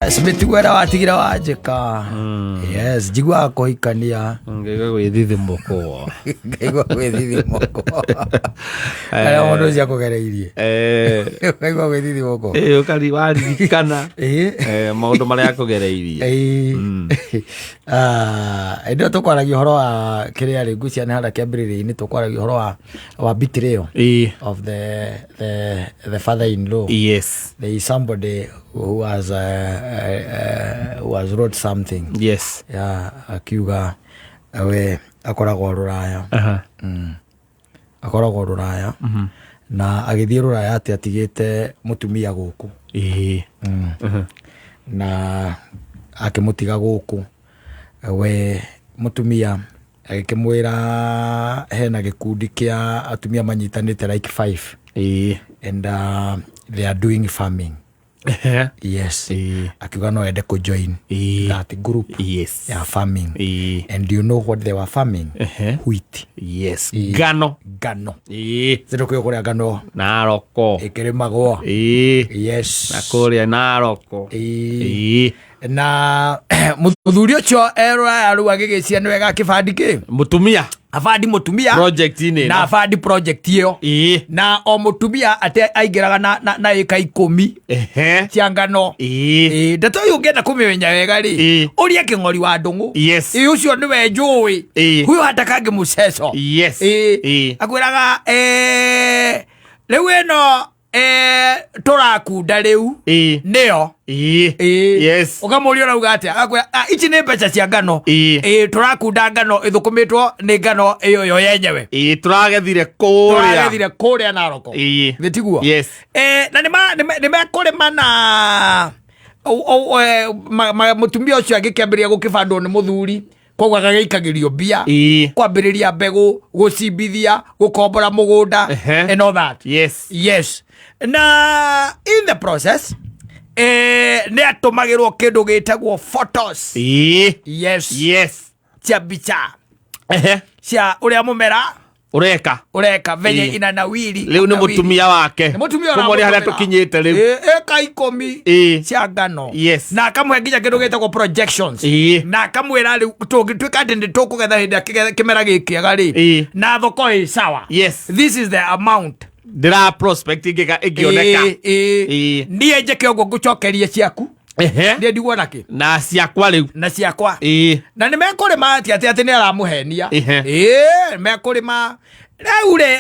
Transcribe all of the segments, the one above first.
Yes, mĩtugo ĩrĩa watigire wanjĩka. Yes, njiguaga kũhikania. Ngaigua gwĩthithimũkwo. Ngaigua gwĩthithimũkwo. Arĩa mũndũ ũcio akũgereirie. Ngaigua gwĩthithimũkwo. Ĩ, ũkari waririkana Ĩĩ. Maũndũ marĩa akũgereirie. Ĩĩ. Ah, hĩndĩ ĩyo tũkwaragia ũhoro wa kĩrĩa rĩ ngwĩciria nĩ harĩa kĩambĩrĩria-inĩ tũkwaragia ũhoro wa betrayal of the father in law. There is somebody who has wrote something. Yeah, akiuga we akoragwo rũraya. Akoragwo rũraya na agĩthiĩ rũraya atĩ atigĩte mũtumia gũkũ. Na akĩmũtiga gũkũ, we mũtumia agĩkĩmwĩra hena gĩkundi kĩa atumia manyitanĩte like five and they are doing farming. Yes. Akiuga no ende kũjoin that group ya farming. And you know what they were farming? Wheat. Ngano. Ngano. Zindu kwĩ kũrĩa ngano Naroko. Ĩkĩrĩmagwo. Yes. Na kũrĩa Naroko. Na mũthuri ũcio erũraya rĩu agĩgĩcia nĩ wega akĩbandi kĩ Mũtumia. Abandi mũtumia Project-inĩ na ĩno. Abandi project ĩyo. Na o mũtumia atĩ aingĩraga na ĩka 10 cia ngano. Ĩĩ, ndeto ĩyo ũngĩenda kũmĩmenya wega rĩ, ũria kĩng'ori wa ndũng'ũ. Ĩĩ, ũcio nĩwe njũĩ. Huyo hata kangĩ mũceco. Ĩĩ. Akwĩraga rĩu ĩno tũrakunda rĩu nĩyo. Ĩĩ. Ũkamũria ũrauga atĩa, agakwĩra, "Ah, ici nĩ mbeca cia ngano." Ĩĩ, tũrakunda ngano ĩthũkũmĩtwo nĩ ngano ĩyo yo yenyewe. Ĩĩ, tũragethire kũrĩa. Tũragethire kũrĩa Naroko. Nĩ tiguo? Yes. Na nĩ mekũrĩma na mũtumia ũcio agĩkĩambĩrĩria gũkĩbandwo nĩ mũthuri, koguo agagĩikagĩrio mbia kwambĩrĩria mbegũ, gũcimbithia, gũkombora mũgũnda and all that. Yes, na in the process nĩ atũmagĩrwo kĩndũ gĩtagwo photos. Yes. Cia mbica cia ũrĩa mũmera Ũreka. Ũreka venye ina nawiri. Rĩu nĩ mũtumia wake. Nĩ mũtumia Kũmũria harĩa ũramũtũmĩra. tũkinyĩte rĩu. Ĩ, ĩka 10 cia ngano. Na akamũhe nginya kĩndũ gĩtagwo projections. Na akamwĩra rĩu tũngĩtuĩka atĩ nĩ tũkũgetha hĩndĩ ĩrĩa kĩmera gĩkĩega rĩ, na thoko ĩ sawa, this is the amount Ndĩra prospect ĩngĩoneka. Ĩ, ĩ. Niĩ njĩke ũguo ngũcokerie ciaku. Niĩ ndigwo nakĩ. Na ciakwa rĩu. Na ciakwa. Na nĩ mekũrĩma atĩ atĩ nĩ aramũhenia. Ĩĩ, mekũrĩma rĩu rĩ,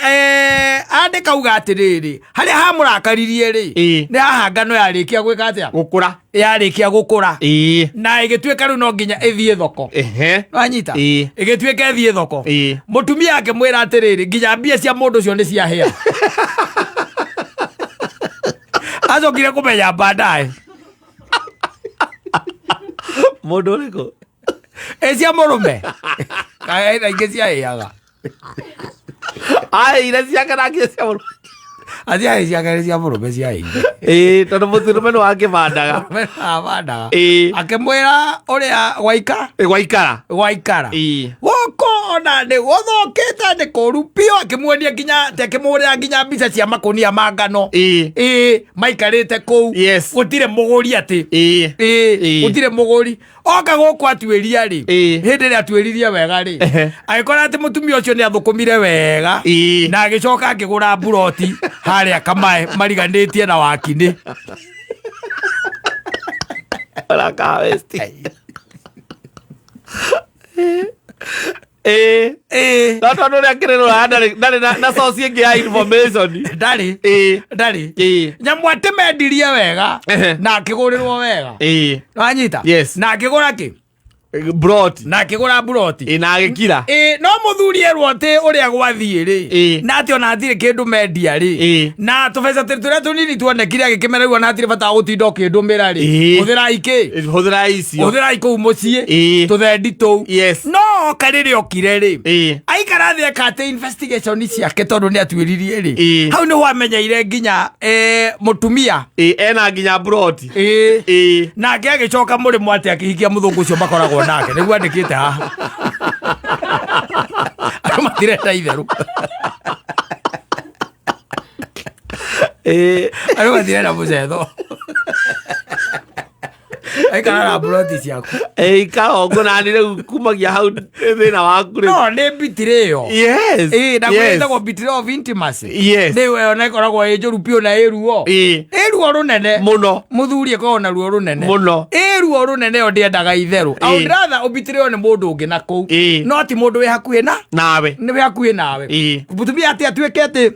andĩka uga atĩrĩrĩ, harĩa hamũrakaririe rĩ, nĩ haha ngano yarĩkia gwĩka atĩa? Gũkũra. Yarĩkia gũkũra na ĩgĩtuĩka rĩu no nginya ĩthiĩ thoko. Wanyita? Ĩgĩtuĩka ĩthiĩ thoko. Mũtumia akĩmwĩra atĩrĩrĩ, nginya mbia cia mũndũ ũcio nĩ ciahĩa. Acokire kũmenya baadaye. Mũndũ ũrĩkũ? Ĩ, cia mũrũme na ingĩ ciahĩaga. Aheire ciake na nginya cia mũrũme. Aciahĩ ciake nĩ cia mũrũme ciahĩire. Ĩĩ, tondũ mũtũrũme nĩ wakĩbandaga. Abandaga. Akĩmwĩra ũrĩa gwaika Gwaikara. Gwaikara gũkũ ona nĩ gũthũkĩte, nĩ kũru biũ. Akĩmuonia nginya atĩ akĩmũhũrĩra nginya mbica cia makũnia ma ngano. Ĩĩ, maikarĩte kũu. Gũtirĩ mũgũri atĩ. Ĩĩ, gũtirĩ mũgũri oka gũkũ atuĩria rĩ. Hĩndĩ ĩrĩa atuĩririe wega rĩ, agĩkora atĩ mũtumia ũcio nĩ athũkũmire wega na agĩcoka akĩgũra mburoti harĩa Kamae mariganĩtie na Wakinĩ. Ũraka West. Ĩĩ. No tondũ ũrĩa akĩrĩ rũraya ndarĩ na source ĩngĩ ya information. Ndarĩ. Ndarĩ. Nyamũ atĩ mendirie wega na akĩgũrĩrwo wega. Wanyita? Yes. Na akĩgũra kĩ? Broti. Na akĩgũra mburoti. Ĩĩ, na agĩkira. Ĩ, no mũthuri erwo atĩ ũrĩa gwathiĩ rĩ, na atĩ ona hatirĩ kĩndũ mendia rĩ, na tũbeca tũrĩa tũnini tuonekire, agĩkĩmera rĩu ona hatirĩ bata wa gũtinda ũkĩndũmĩra rĩ, hũthĩrai kĩ? Hũthĩra icio. Hũthĩrai kũu mũciĩ tũthendi tũu. No oka rĩrĩa okire rĩ, aikara thĩ eka atĩ investigation ciake, tondũ nĩ atuĩririe rĩ, hau nĩho amenyeire nginya mũtumia Ĩĩ, ena nginya broti. Ĩĩ. Nake agĩcoka mũrĩmo atĩ akĩhikia mũthũngũ ũcio makoragwo nake, nĩguo andĩkĩte haha. Andũ matirenda itherũ. Andũ matirenda mũcetho. Aikara na mburoti ciaku. Ĩikara ũguo nani rĩu kumagia hau thĩna waku rĩu. No nĩ mbitire ĩyo. Yes. Ĩĩ na yes. gwĩtagwo mbitire of intimacy. Yes. Rĩu ĩyo na ĩkoragwo ĩ njũru biũ na ĩ ruo. Ĩĩ. Ĩ ruo rũnene. Mũno. Mũthuri ĩkoragwo na ruo rũnene. Mũno. Ĩ ruo rũnene ĩyo ndĩendaga itherũ. I would Ĩĩ. rather ũmbitirĩo nĩ mũndũ ũngĩ na kũu. Ĩĩ. No ti mũndũ wĩ hakuhĩ na Nawe. nĩ wĩ hakuhĩ nawe. Ĩĩ. Mũtumia atĩ atuĩke atĩ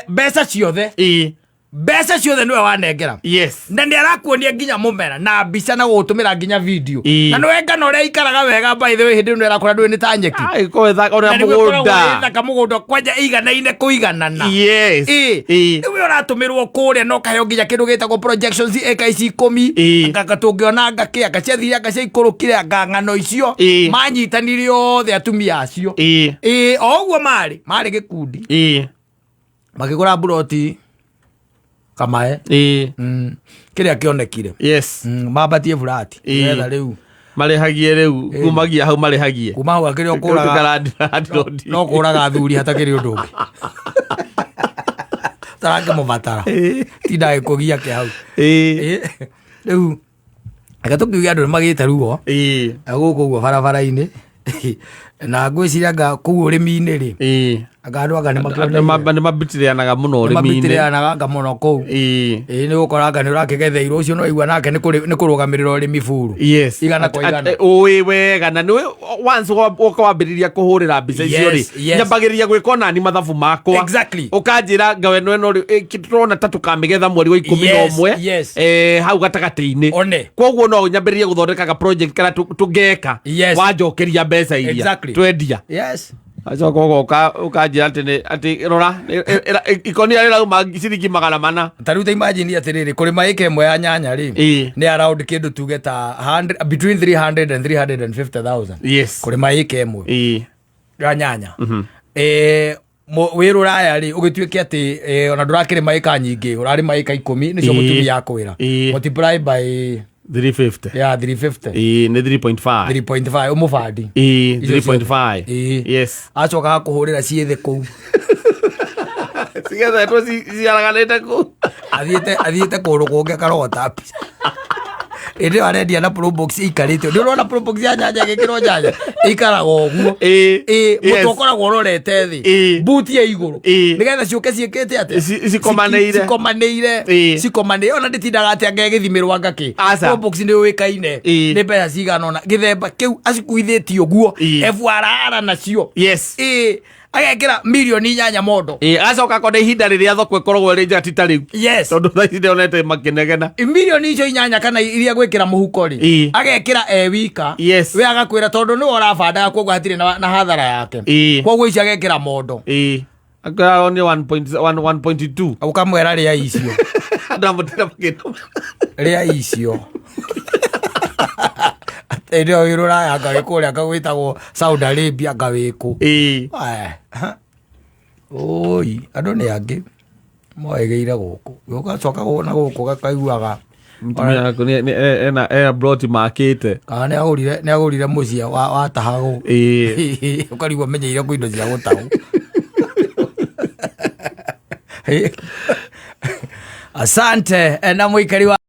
mbeca ciothe Ĩĩ. Mbeca ciothe nĩwe wanengera. Yes. Na nĩ arakuonia nginya mũmera na mbica na gũgũtũmĩra nginya video. Ĩĩ. Na nĩwe ngano ũrĩa aikaraga wega, by the way, hĩndĩ ĩno ĩrakũra ndũĩ nĩ ta nyeki. Ai, ko ĩthaka ũrĩa Na nĩguo ĩkoragwo mũgũnda. ĩ thaka mũgũnda kwanja ĩiganaine kũiganana. Yes. Ĩĩ. Ĩĩ. Rĩu ũratũmĩrwo kũrĩa na ũkaheo nginya kĩndũ gĩtagwo projections ĩka ici 10. Ĩĩ. Anga tũngĩona anga kĩ anga ciathire anga ciaikũrũkire anga ng'ano icio. Ĩĩ. Manyitanire othe atumia acio. Ĩĩ. Ĩĩ, o ũguo marĩ gĩkundi. Ĩĩ. Makĩgũra mburoti kamae. Ĩĩ. Kĩrĩa kĩonekire. Yes. Mambatie burati. Ĩĩ. Nĩgetha rĩu Marĩhagie rĩu kumagia hau marĩhagie. Kuma hau akĩrĩ o kũraga. Landlord. No kũraga athuri hatakĩrĩ ũndũ ũngĩ. Tarakĩmũbatara. Tinda ĩkũgia kĩ hau. Ĩĩ. Ĩĩ. Rĩu reke tũkiuge andũ nĩ magĩte ruo Ĩĩ. Gũkũ ũguo barabara-inĩ na ngwĩciria anga kũu ũrĩmi-inĩ rĩ, Ĩĩ. anga andũ anga nĩ Andũ makĩoneire. nĩ mabitirĩanaga mũno ũrĩmi-inĩ. Nĩmabitirĩanaga anga mũno kũu. Ĩĩ. Ĩĩ, nĩ gũkora anga nĩ ũrakĩgetheirwo ũcio no igua nake nĩ kũrũgamĩrĩra ũrĩmi buru. Yes. Igana kwa igana. Ũĩ wega na nĩ once woka wambĩrĩria kũhũrĩra mbica icio rĩ, nyambagĩrĩria gwĩka onani mathabu makwa. Ũkanjĩra ngawe ĩno ĩno rĩ, tũrona ta tũkamĩgetha mweri wa 11 hau gatagatĩ-inĩ. One. Koguo no nyambĩrĩrie gũthondekaga project kana tũngeka wanjokeria mbeca iria twendia. Acoka ũgoka ũkanjĩra atĩ atĩ rora ikonia rĩrauma ciringi 400. Ta rĩu ta imagine atĩrĩrĩ, kũrĩma ĩka ĩmwe ya nyanya rĩ, nĩ around kĩndũ tuge ta 100, between 300 and 350,000. Kũrĩma ĩka ĩmwe ya nyanya. Wĩ rũraya rĩ, ũgĩtuĩke atĩ ona ndũrakĩrĩma ĩka nyingĩ, ũrarĩma ĩka 10 nĩcio mũtumia akwĩra. Multiply by 350. Yeah, 350. Ĩĩ, nĩ 3.5. 3.5 ũmũbandi. Ĩĩ, Icio ciothe. 3.5. Ĩĩ. Yes. Acoka akũhũrĩra ciĩ thĩ kũu. Cigethetwo ciaraganĩte kũu. Athiĩte kũndũ kũngĩ akarogota mbica. Hĩndĩ ĩyo arendia na probox ĩikarĩte. Nĩ ũrona probox ya nyanya ĩgĩkĩrwo nyanya ĩikaraga ũguo. Ĩĩ. Ĩĩ, Yes. mũtwe ũkoragwo ũrorete thĩ. Ĩĩ. Buti ya igũrũ. Ĩĩ. Nĩgetha ciũke ciĩkĩte atĩa? Cikomanĩire. Cikomanĩire. Ĩĩ. Cikomanĩire. Ona ndĩtindaga atĩ anga ĩgĩthimĩrwo anga kĩ. Aca. Probox nĩ yũĩkaine. Ĩĩ. Nĩ mbeca cigana ũna. Gĩthemba kĩu acikuithĩtie ũguo. Ĩĩ. FRR nacio. Yes. Ĩĩ. Agekĩra mirioni 8 mondo. Ĩĩ, agacoka akona ihinda rĩrĩa thoko ĩkoragwo ĩrĩ njega ti ta rĩu. Yes. Tondũ thaa ici ndĩonete makĩnegena. Mirioni icio 8 kana iria gwĩkĩra mũhuko rĩ, Ĩĩ. agekĩra e wika. Yes. We agakwĩra tondũ nĩwe ũrabandaga koguo hatirĩ na hathara yake. Ĩĩ. Koguo icio agekĩra mondo. Ĩĩ. Akwĩra nĩ 1.1 1.2. Ũkamwĩra rĩa icio. Andũ amũtira makĩnoma. Rĩa icio. Hĩndĩ ĩyo wĩ rũraya anga wĩ kũrĩa anga gwĩtagwo Saudi Arabia anga wĩ kũ. Ĩĩ. Aya. Oi, andũ nĩ angĩ moĩgĩire gũkũ. Ũgacoka na gũkũ gakaiguaga Mũtumia waku ena ploti makĩte. Kana nĩ agũrire mũciĩ watahagwo. Ĩĩ. Ũkarigwo menyeire kwĩ indo cia gũtahwo. Asante na mũikari wa